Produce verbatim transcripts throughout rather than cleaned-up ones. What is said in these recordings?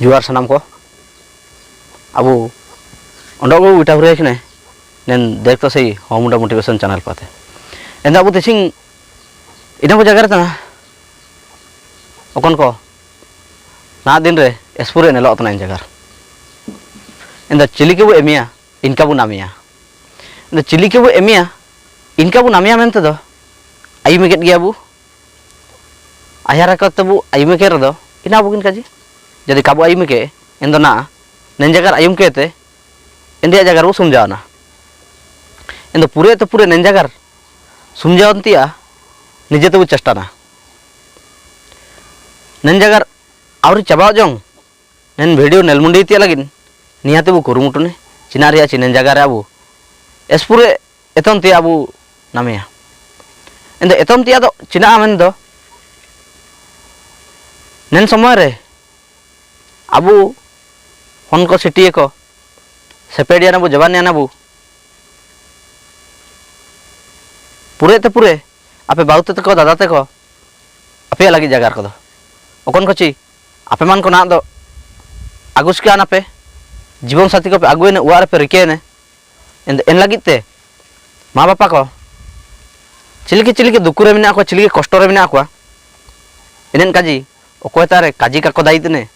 ᱡᱚᱦᱟᱨ ᱥᱟᱱᱟᱢ ᱠᱚ᱾ ᱟᱵᱚ ᱚᱸᱰᱚᱜ ᱜᱚ ᱩᱭᱴᱟ ᱦᱩᱨᱮ ᱠᱷᱟᱱᱮ ᱱᱮᱱ ᱫᱮᱠᱷ ᱛᱚ ᱥᱮᱭ ᱦᱚᱢᱩᱰᱟ motivation channel ᱯᱟᱛᱮ᱾ ᱮᱱᱫᱟ ᱟᱵᱚ ᱛᱮᱥᱤᱝ ᱤᱱᱟᱹ ᱵᱚ ᱡᱟᱭᱜᱟ ᱨᱮ ᱛᱟᱦᱮᱱᱟ᱾ ᱚᱠᱚᱱ ᱠᱚ ᱱᱟᱦᱟᱜ ᱫᱤᱱ ᱨᱮ ᱮᱥᱯᱩᱨᱮ ᱱᱮᱞᱚᱜ ᱛᱟᱦᱮᱱᱟ ᱤᱱ ᱡᱟᱭᱜᱟ ᱨᱮ᱾ ᱮᱱᱫᱟ ᱪᱤᱞᱤ ᱠᱮᱵᱚ ᱮᱢᱮᱭᱟ, ᱤᱱᱠᱟ ᱵᱚ ᱱᱟᱢᱮᱭᱟ᱾ ᱮᱱᱫᱟ ᱪᱤᱞᱤ ᱠᱮᱵᱚ ᱮᱢᱮᱭᱟ, ᱤᱱᱠᱟ ᱵᱚ ᱱᱟᱢᱮᱭᱟ ᱢᱮᱱᱛᱮ ᱫᱚ ᱟᱭᱩᱢᱮ ᱠᱮᱫ ᱜᱮᱭᱟ ᱵᱚ᱾ ᱟᱭᱟᱨ ᱟᱠᱚ ᱛᱮᱵᱚ ᱟᱭᱩᱢᱮ ᱠᱮᱫ ᱨᱮᱫᱚ ᱤᱱᱟ ᱟᱵᱚ ᱠᱤᱱ ᱠᱟᱡᱮ᱾ ᱡᱩᱫᱤ ᱠᱟᱵᱚ ᱟᱭᱩᱢᱮ ᱠᱮᱫ, ᱮᱱᱫᱚ ᱱᱟ ᱱᱮᱱ ᱡᱟᱭᱜᱟ ᱨᱮ ᱟᱭᱩᱢ ᱠᱮᱫ ᱛᱮ ᱮᱱ ᱨᱮᱭᱟᱜ ᱡᱟᱭᱜᱟ ᱨᱮᱵᱚ ᱥᱩᱢᱡᱟᱣᱱᱟ᱾ ᱮᱱᱫᱚ ᱯᱩᱨᱟᱹ ᱛᱮ ᱯᱩᱨᱟᱹ ᱱᱮᱱ ᱡᱟᱭᱜᱟ ᱨᱮ ᱥᱩᱢᱡᱟᱣ ᱮᱱᱛᱮᱭᱟ ᱱᱤᱡᱮ ᱛᱮᱵᱚ ᱪᱮᱥᱴᱟᱱᱟ᱾ ᱱᱮᱱ ᱡᱟᱭᱜᱟ ᱨᱮ ᱟᱹᱣᱨᱤ ᱪᱟᱵᱟᱣ ᱡᱚᱝ ᱱᱮᱱ video ᱱᱮᱞ ᱢᱩᱱᱰᱤ ᱛᱮᱭᱟᱜ ᱞᱟᱹᱜᱤᱫ ᱱᱤᱦᱟᱹᱛ ᱵᱚ ᱠᱩᱨᱩᱢᱩᱴᱩᱱᱮ, ᱪᱤᱱᱟ ᱨᱮᱭᱟᱜ ᱪᱤᱱᱮᱱ ᱡᱟᱭᱜᱟ ᱨᱮ ᱟᱵᱚ ᱮᱥᱯᱩᱨᱮ ᱮᱛᱚᱢ ᱛᱮᱭᱟᱜ ᱵᱚ ᱱᱟᱢᱮᱭᱟ᱾ ᱮᱱᱫᱚ ᱮᱛᱚᱢ ᱛᱮᱭᱟᱜ ᱫᱚ ᱪᱤᱱᱟ ᱢᱮᱱ ᱫᱚ ᱱᱮᱱ ᱥᱚᱢᱚᱭ ᱨᱮ ᱟᱵᱚ ᱦᱚᱱ ᱠᱚ ᱥᱤᱴᱤᱭᱟᱹ ᱠᱚ ᱥᱮᱯᱮᱰᱤᱭᱟᱱᱟ ᱵᱚ, ᱡᱟᱵᱟᱱᱤᱭᱟᱱᱟ ᱵᱚ, ᱯᱩᱨᱟᱹ ᱛᱮ ᱯᱩᱨᱟᱹ ᱟᱯᱮ ᱵᱟᱹᱦᱩ ᱛᱟᱠᱚ, ᱫᱟᱫᱟ ᱛᱟᱠᱚ, ᱟᱯᱮᱭᱟᱜ ᱞᱟᱹᱜᱤᱫ ᱡᱟᱭᱜᱟ ᱠᱚᱫᱚ ᱚᱠᱚᱱ ᱠᱚ ᱪᱤ ᱟᱯᱮ ᱢᱟᱱ ᱠᱚ ᱱᱟᱜ ᱫᱚ ᱟᱹᱜᱩ ᱥᱤᱠᱟᱱᱟᱯᱮ, ᱡᱤᱵᱚᱱ ᱥᱟᱛᱷᱤ ᱠᱚᱯᱮ ᱟᱹᱜᱩᱭᱮᱱᱟ, ᱚᱲᱟᱜ ᱨᱮᱯᱮ ᱨᱤᱠᱟᱹᱭᱮᱱᱟ᱾ ᱮᱱ, ᱮᱱ ᱞᱟᱹᱜᱤᱫ ᱛᱮ ᱢᱟ ᱵᱟᱯᱟ ᱠᱚ ᱪᱤᱞᱤᱠᱤ ᱪᱤᱞᱤᱠᱤ ᱫᱩᱠᱷᱩ ᱨᱮ ᱢᱮᱱᱟᱜ ᱠᱚᱣᱟ, ᱪᱤᱞᱤᱠᱤ ᱠᱚᱥᱴᱚ ᱨᱮ ᱢᱮᱱᱟᱜ ᱠᱚᱣᱟ, ᱮᱱᱮᱱ ᱠᱟᱡᱤ ᱚᱠᱚᱭ ᱛᱟᱨᱮ ᱠᱟᱡᱤ ᱠᱟᱠᱚ ᱫᱟᱭᱤᱛ ᱱᱮ,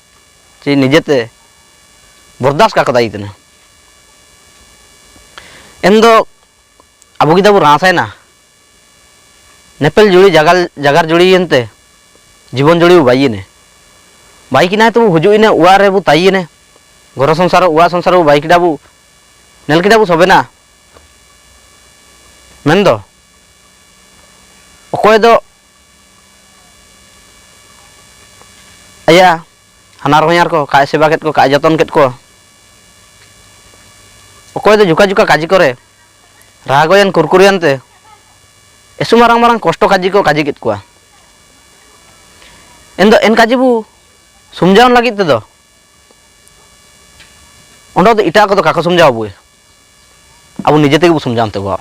ᱪᱮ ᱱᱤᱡᱮᱛᱮ ᱵᱚᱨᱫᱟᱥ ᱠᱟᱠᱚ ᱫᱟᱭᱤᱛ ᱱᱮ᱾ ᱮᱱ ᱫᱚ ᱟᱵᱚ ᱜᱤᱫᱟ ᱵᱚ ᱨᱟᱥᱟᱭᱱᱟ᱾ ᱱᱮᱯᱮᱞ ᱡᱩᱲᱤ ᱡᱟᱜᱟᱞ, ᱡᱟᱜᱟᱨ ᱡᱩᱲᱤ ᱮᱱᱛᱮ, ᱡᱤᱵᱚᱱ ᱡᱩᱲᱤ ᱵᱟᱭᱤᱱᱮ᱾ ᱵᱟᱭᱤᱠᱤᱱᱟ ᱛᱚ ᱵᱚ ᱦᱩᱡᱩᱜ ᱤᱱᱟᱹ ᱚᱲᱟᱜ ᱨᱮ ᱵᱚ ᱛᱟᱭᱤᱱᱮ᱾ ᱜᱚᱨᱚ ᱥᱚᱝᱥᱟᱨ, ᱚᱲᱟᱜ ᱥᱚᱝᱥᱟᱨ ᱵᱚ ᱵᱟᱭᱤᱠᱤᱱᱟ ᱵᱚ, ᱱᱮᱞ ᱠᱤᱱᱟ ᱵᱚ ᱥᱚᱵᱮᱱᱟ᱾ ᱢᱮᱱᱫᱚ, ᱚᱠᱚᱭ ᱫᱚ ᱟᱭᱟ ᱦᱟᱱᱟᱨ ᱦᱚᱧᱦᱟᱨ ᱠᱚ ᱠᱟᱡ ᱥᱮᱵᱟ ᱠᱮᱫ ᱠᱚ, ᱠᱟᱡ ᱡᱚᱛᱚᱱ ᱠᱮᱫ ᱠᱚ᱾ ᱚᱠᱚᱭ ᱫᱚ ᱡᱩᱠᱟ ᱡᱩᱠᱟ ᱠᱟᱡᱤ ᱠᱚᱨᱮ ᱨᱟᱜᱚᱭᱟᱱ ᱠᱩᱨᱠᱩᱨᱤᱭᱟᱱ ᱛᱮ ᱮᱥᱩ ᱢᱟᱨᱟᱝ ᱢᱟᱨᱟᱝ ᱠᱚᱥᱴᱚ ᱠᱟᱡᱤ ᱠᱚ ᱠᱟᱡᱤ ᱠᱮᱫ ᱠᱚᱣᱟ᱾ ᱮᱱᱫᱚ ᱮᱱ ᱠᱟᱡᱤ ᱵᱚ ᱥᱚᱢᱡᱷᱟᱣ ᱞᱟᱹᱜᱤᱫ ᱛᱮᱫᱚ ᱚᱸᱰᱮ ᱫᱚ ᱮᱴᱟᱜ ᱠᱚᱫᱚ ᱠᱟᱠᱚ ᱥᱚᱢᱡᱷᱟᱣ ᱟᱵᱚᱭᱟ᱾ ᱟᱵᱚ ᱱᱤᱡᱮ ᱛᱮᱜᱮ ᱵᱚ ᱥᱚᱢᱡᱷᱟᱱ ᱛᱮᱵᱚ᱾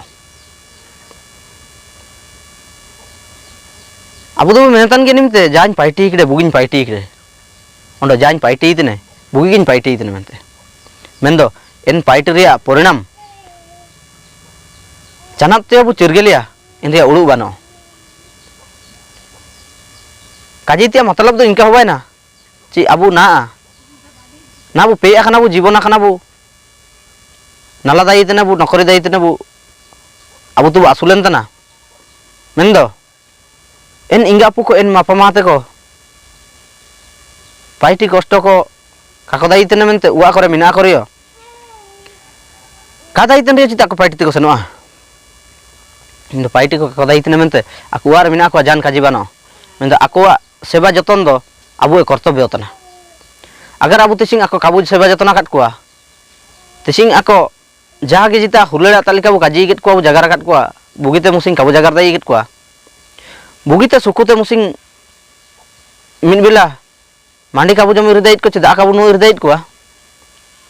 ᱟᱵᱚ ᱫᱚᱵᱚ ᱢᱮᱱᱛᱟᱱ ᱜᱮ ᱱᱤᱢᱛᱮ, ᱡᱟᱧ ᱯᱟᱭᱴᱤ ᱠᱮᱫᱮ, ᱵᱩᱜᱤᱧ ᱯᱟᱭᱴᱤ ᱠᱮᱫᱮ᱾ ᱚᱸᱰᱮ ᱡᱟᱧ ᱯᱟᱭᱴᱤᱭ ᱛᱤᱱᱟᱹ, ᱵᱩᱜᱤ ᱜᱤᱧ ᱯᱟᱭᱴᱤᱭ ᱛᱤᱱᱟᱹ ᱢᱮᱱᱛᱮ᱾ ᱢᱮᱱᱫᱚ, ᱮᱱ ᱯᱟᱭᱴᱤ ᱨᱮᱭᱟᱜ ᱯᱚᱨᱤᱱᱟᱢ ᱪᱟᱱᱟᱛ ᱛᱮ ᱟᱵᱚ ᱪᱤᱨᱜᱟᱹᱞᱤᱭᱟ, ᱮᱱ ᱨᱮᱭᱟᱜ ᱩᱲᱩᱜ ᱵᱟᱹᱱᱩᱜᱼᱟ᱾ ᱠᱟᱡᱮ ᱛᱮᱭᱟᱜ ᱢᱚᱛᱞᱚᱵ ᱫᱚ ᱤᱱᱠᱟ ᱦᱚᱸ ᱵᱟᱭᱱᱟ, ᱪᱮᱫ ᱟᱵᱚ ᱱᱟ, ᱱᱟ ᱵᱚ ᱯᱮᱭᱟ ᱠᱟᱱᱟ ᱵᱚ, ᱡᱤᱵᱚᱱ ᱟᱠᱟᱱᱟ ᱵᱚ, ᱱᱟᱞᱟ ᱫᱟᱭᱤ ᱛᱮᱱᱟ ᱵᱚ, ᱱᱚᱠᱨᱤ ᱫᱟᱭᱤ ᱛᱮᱱᱟ ᱵᱚ, ᱟᱵᱚ ᱛᱚᱵᱚ ᱟᱹᱥᱩᱞᱮᱱ ᱛᱟᱱᱟ᱾ ᱢᱮᱱᱫᱚ, ᱮᱱ ᱮᱸᱜᱟ ᱟᱯᱩ ᱠᱚ, ᱮᱱ ᱢᱟᱯᱟ ᱢᱟ ᱛᱮᱠᱚ, ᱯᱟᱭᱴᱤ ᱠᱚᱥᱴᱚ ᱠᱚ ᱠᱟᱠᱚ ᱫᱟᱭᱤ ᱛᱮᱱᱟ ᱢᱮᱱᱛᱮ, ᱚᱲᱟᱜ ᱠᱚᱨᱮ ᱢᱮᱱᱟᱜ ᱠᱚ ᱨᱮᱭᱚ, ᱠᱟ ᱫᱟᱭᱤ ᱛᱮᱱ ᱨᱮᱭᱚ ᱪᱮᱫᱟᱜ ᱠᱚ ᱯᱟᱭᱴᱤ ᱛᱮᱠᱚ ᱥᱮᱱᱚᱜᱼᱟ? ᱤᱧ ᱫᱚ ᱯᱟᱭᱴᱤ ᱠᱚ ᱠᱟᱠᱚ ᱫᱟᱭᱤ ᱛᱮᱱᱟ ᱢᱮᱱᱛᱮ, ᱟᱠᱚ ᱚᱲᱟᱜ ᱨᱮ ᱢᱮᱱᱟᱜ ᱠᱚᱣᱟ, ᱡᱟᱦᱟᱱ ᱠᱟᱡᱮ ᱵᱟᱹᱱᱩᱜᱼᱟ᱾ ᱢᱮᱱᱫᱚ, ᱟᱠᱚᱣᱟᱜ ᱥᱮᱵᱟ ᱡᱚᱛᱚᱱ ᱫᱚ ᱟᱵᱚᱣᱟᱜ ᱠᱚᱨᱛᱚᱵᱵᱚ ᱛᱟᱱᱟ᱾ ᱟᱜᱟᱨ ᱟᱵᱚ ᱛᱤᱥᱤᱝ ᱟᱠᱚ ᱠᱟᱵᱚ ᱥᱮᱵᱟ ᱡᱚᱛᱚᱱ ᱟᱠᱟᱫ ᱠᱚᱣᱟ, ᱛᱤᱥᱤᱝ ᱟᱠᱚ ᱡᱟᱦᱟᱸ ᱜᱮ ᱡᱮᱴᱟ ᱦᱩᱞᱟᱹᱲ ᱟᱛᱟ ᱞᱮᱠᱟ ᱵᱚ ᱠᱟᱡᱤ ᱠᱮᱫ ᱠᱚᱣᱟ, ᱵᱚ ᱡᱟᱜᱟᱨ ᱟᱠᱟᱫ ᱠᱚᱣᱟ, ᱵᱩᱜᱤᱛᱮ ᱢᱩᱥᱤᱝ ᱠᱟᱵᱚ ᱡᱟᱜᱟᱨ ᱫᱟᱭᱤ ᱠᱮᱫ ᱠᱚᱣᱟ, ᱵᱩᱜᱤᱛᱮ ᱥᱩᱠᱩᱛᱮ ᱢᱩᱥᱤᱝ ᱢᱤᱫ ᱵᱮᱞᱟ ᱢᱟᱱᱰᱤ ᱠᱟᱵᱚ ᱡᱚᱢ ᱤᱨᱫᱟᱭᱤᱫ ᱠᱚ, ᱪᱮᱫᱟᱜ ᱠᱟᱵᱚ ᱱᱩ ᱤᱨᱫᱟᱭᱤᱫ ᱠᱚᱣᱟ?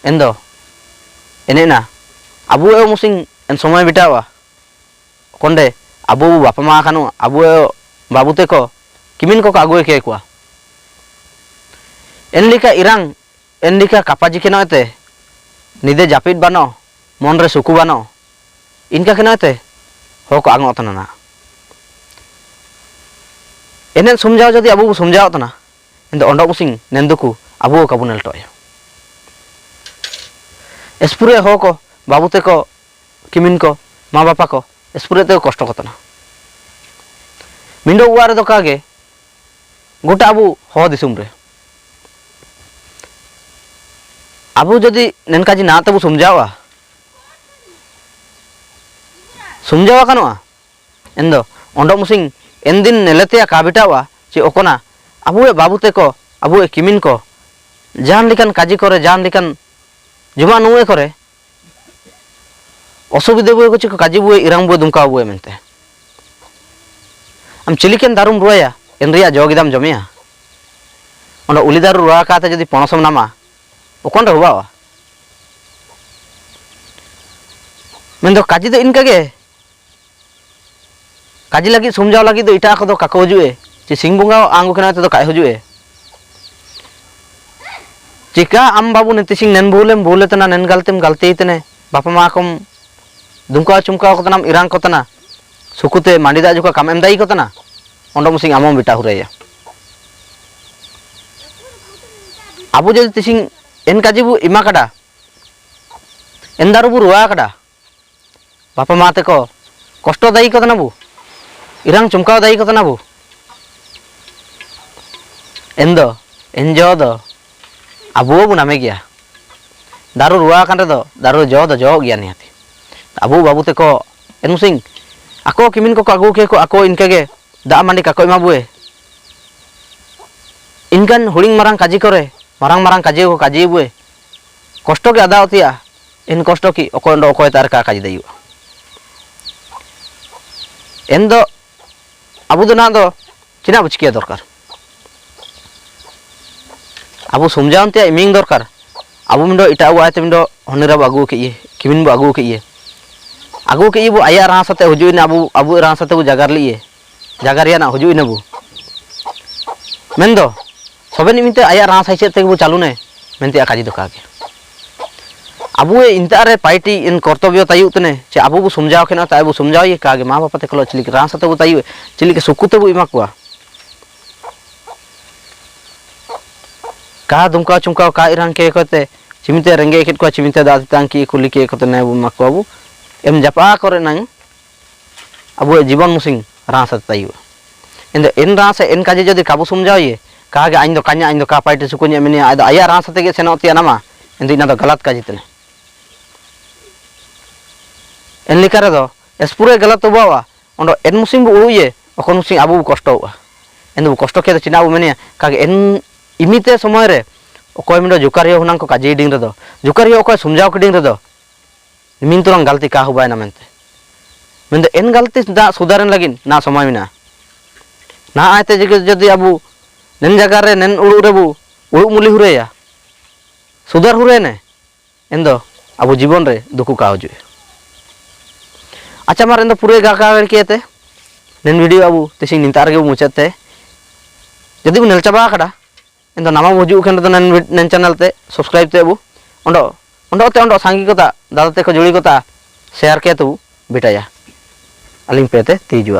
ᱮᱱᱫᱚ, ᱮᱱᱮᱡ ᱱᱟ, ᱟᱵᱚ ᱮ ᱢᱩᱥᱤᱝ ᱮᱱ ᱥᱚᱢᱚᱭ ᱵᱤᱴᱟᱣᱟ, ᱚᱠᱚᱱᱰᱮ ᱟᱵᱚ ᱵᱚ ᱵᱟᱯᱟ ᱢᱟ ᱠᱟᱱᱩ, ᱟᱵᱚ ᱮ ᱵᱟᱵᱩ ᱛᱮᱠᱚ, ᱠᱤᱢᱤᱱ ᱠᱚᱠᱚ ᱟᱹᱜᱩ ᱮᱠᱮ ᱠᱚᱣᱟ᱾ ᱮᱱ ᱞᱮᱠᱟ ᱤᱨᱟᱝ ᱮᱱ ᱞᱮᱠᱟ ᱠᱟᱯᱟᱡᱤ ᱠᱮᱱᱚᱭ ᱛᱮ, ᱱᱤᱫᱟᱹ ᱡᱟᱹᱯᱤᱫ ᱵᱟᱱᱚ, ᱢᱚᱱ ᱨᱮ ᱥᱩᱠᱩ ᱵᱟᱱᱚ, ᱤᱱᱠᱟ ᱠᱮᱱᱚᱭ ᱛᱮ, ᱦᱚ ᱠᱚ ᱟᱝᱚᱜ ᱛᱟᱱᱟ ᱱᱟ᱾ ᱮᱱᱮᱡ ᱥᱚᱢᱡᱷᱟᱣ ᱡᱩᱫᱤ ᱟᱵᱚ ᱵᱚ ᱥᱚᱢᱡᱷᱟᱣ ᱛᱟᱱᱟ, ᱮᱱᱫᱚ ᱚᱸᱰᱚᱜ ᱢᱩᱥᱤᱝ ᱱᱮᱱᱫᱩᱠᱩ ᱟᱵᱚ ᱠᱟᱵᱚ ᱱᱮᱞᱴᱚᱜ ᱟᱭᱟ᱾ ᱮᱥᱯᱩᱨᱮ ᱦᱚ ᱠᱚ, ᱵᱟᱵᱩ ᱛᱮᱠᱚ, ᱠᱤᱢᱤᱱ ᱠᱚ, ᱢᱟ ᱵᱟᱯᱟ ᱠᱚ, ᱮᱥᱯᱩᱨᱮ ᱛᱮ ᱠᱚᱥᱴᱚ ᱠᱚ ᱛᱟᱱᱟ᱾ ᱢᱤᱸᱰᱚ ᱚᱲᱟᱜ ᱨᱮᱫᱚ ᱠᱟᱜᱮ, ᱜᱚᱴᱟ ᱟᱵᱚ ᱦᱚ ᱫᱤᱥᱚᱢ ᱨᱮ᱾ ᱟᱵᱚ ᱡᱩᱫᱤ ᱱᱮᱱᱠᱟ ᱡᱮ ᱱᱟ ᱛᱮᱵᱚ ᱥᱚᱢᱡᱷᱟᱣᱟ, ᱥᱚᱢᱡᱷᱟᱣᱟ ᱠᱟᱱᱚᱜᱼᱟ, ᱮᱱᱫᱚ ᱚᱸᱰᱚᱜ ᱢᱩᱥᱤᱝ ᱮᱱᱫᱤᱱ ᱱᱮᱞᱮᱛᱮᱭᱟ ᱠᱟ ᱵᱮᱴᱟᱣᱟ, ᱪᱮ ᱚᱠᱚᱱᱟ, ᱟᱵᱚᱭᱮ ᱵᱟᱵᱩ ᱛᱮᱠᱚ, ᱟᱵᱚᱭᱮ ᱠᱤᱢᱤᱱ ᱠᱚ, ᱡᱟᱦᱟᱱ ᱞᱮᱠᱟᱱ ᱠᱟᱡᱮ ᱠᱚᱨᱮ, ᱡᱟᱦᱟᱱ ᱞᱮᱠᱟᱱ ᱡᱚᱢᱟᱜ ᱱᱩᱣᱟᱹ ᱠᱚᱨᱮ, ᱚᱥᱩᱵᱤᱫᱷᱟ ᱵᱚᱭ ᱠᱚ ᱪᱮᱫ ᱠᱚ ᱠᱟᱡᱮ ᱵᱚᱭ ᱤᱨᱟᱝ ᱵᱚᱭ ᱫᱩᱢᱠᱟᱣ ᱵᱚᱭ ᱢᱮᱱᱛᱮ᱾ ᱟᱢ ᱪᱤᱞᱤᱠᱮᱱ ᱫᱟᱨᱩᱢ ᱨᱚᱦᱚᱭᱟ, ᱮᱱ ᱨᱮᱭᱟᱜ ᱡᱚ ᱜᱮᱫᱟᱢ ᱡᱚᱢᱮᱭᱟ᱾ ᱚᱸᱰᱮ ᱩᱞᱤ ᱫᱟᱨᱩ ᱨᱚᱦᱟ ᱠᱟᱛᱮ ᱡᱩᱫᱤ ᱯᱚᱱᱚᱥᱮᱢ ᱱᱟᱢᱟ, ᱚᱠᱚᱱ ᱨᱮ ᱦᱚᱵᱟᱣᱟ? ᱢᱮᱱᱫᱚ ᱠᱟᱡᱮ ᱫᱚ ᱤᱱᱠᱟᱹ ᱜᱮ, ᱠᱟᱡᱮ ᱞᱟᱹᱜᱤᱫ ᱥᱚᱢᱡᱷᱟᱣ ᱞᱟᱹᱜᱤᱫ ᱫᱚ ᱮᱴᱟᱜ ᱠᱚᱫᱚ ᱠᱟᱠᱚ ᱦᱤᱡᱩᱜ ᱮ, ᱪᱮ ᱥᱤᱧ ᱵᱚᱸᱜᱟ ᱟᱝᱜᱚ ᱠᱷᱚᱱᱟᱜ ᱛᱮᱫᱚ ᱠᱟᱡ ᱦᱤᱡᱩᱜ ᱮ᱾ Chika am babu nen tising nen bhulem bhule tena, nen galtim galti tena, bapa ma kom dungkau chumkau ko tena, irang ko tena, suku te mandi da juka kam em dai ko tena, ondo musing amom bita hureya. Abu jodi tising en kaji bu ima kada, en daru bu rua kada, bapa ma teko kosto dai ko tena bu, irang chumkau dai ko tena bu. Endo, enjo do, abu bu name gia. Daru rua kan redo, daru jo do jo gia ni hati. Abu babu teko, en musing, ako kimin ko ko agu ke ko ako inka ge, da mandi kako ima bue. Inkan huling marang kaji kore, marang marang kaji ko kaji bue. Kosto ki ada otia, en kosto ki, okoi ndo okoi tar ka kaji dayu. Endo, abu do na do, china bu chikia dorkar. Abu sumjau tia iming dorkar. Abu mindo ita abu aite mindo honira bu agu ke iye, kimin bu agu ke iye. Agu ke iye bu aya rasa te huju ina abu, abu rasa te bu jagar li iye. Jagar ya na huju ina bu. Mendo, soben iminte aya rasa ise te bu chalune. Menti akaji do kage. Abu e inta are paiti in kortobio tayu tene. Che abu bu sumjau kena ta abu sumjau ye kage ma bapa te kolo chilik rasa te bu tayu. Chilik suku te bu imakua. Ka dungkau chumkau ka irang ke kote, chimite renge kit kua, chimite dati tangki kuli ke kote na bu makua bu. Em japa kore nang, abu e jibon musing rasa tayu. Ende en rasa en kaji jodi kabu sumjau ye, ka ge aindo kanya, aindo ka paiti sukunya meni, aido aya rasa tege seno tia nama, ende ina do galat kaji tene. En likare do, es pure galat to bawa, ondo en musing bu ulu ye, okon musing abu bu kosto ua. En bu kosto ke do china bu menia, kage en imite somoy re, okoi mindo jukario hunang ko kaji ding re do. Jukario okoi sumjau ke ding re do. Iminturang galti ka hubai na mente. Mendo en galti da sudaren lagin, na somoy mina. Na aite jege jodi abu, nen jagar re, nen ulu re bu, ulu muli hure ya. Sudar hure ne. Endo, abu jibon re duku ka huju. Acha mar endo pure ga ka kiete. Nen video abu tising ninta arge bu muchate. Jodi bu nel chaba kada. Endo nama bu hijuu ken redo nene channel te subscribe te bu. Ondo, ondo te ondo sangi kota, dada te ko juri kota, share ke tu bitaya. Alin pe te ti juar.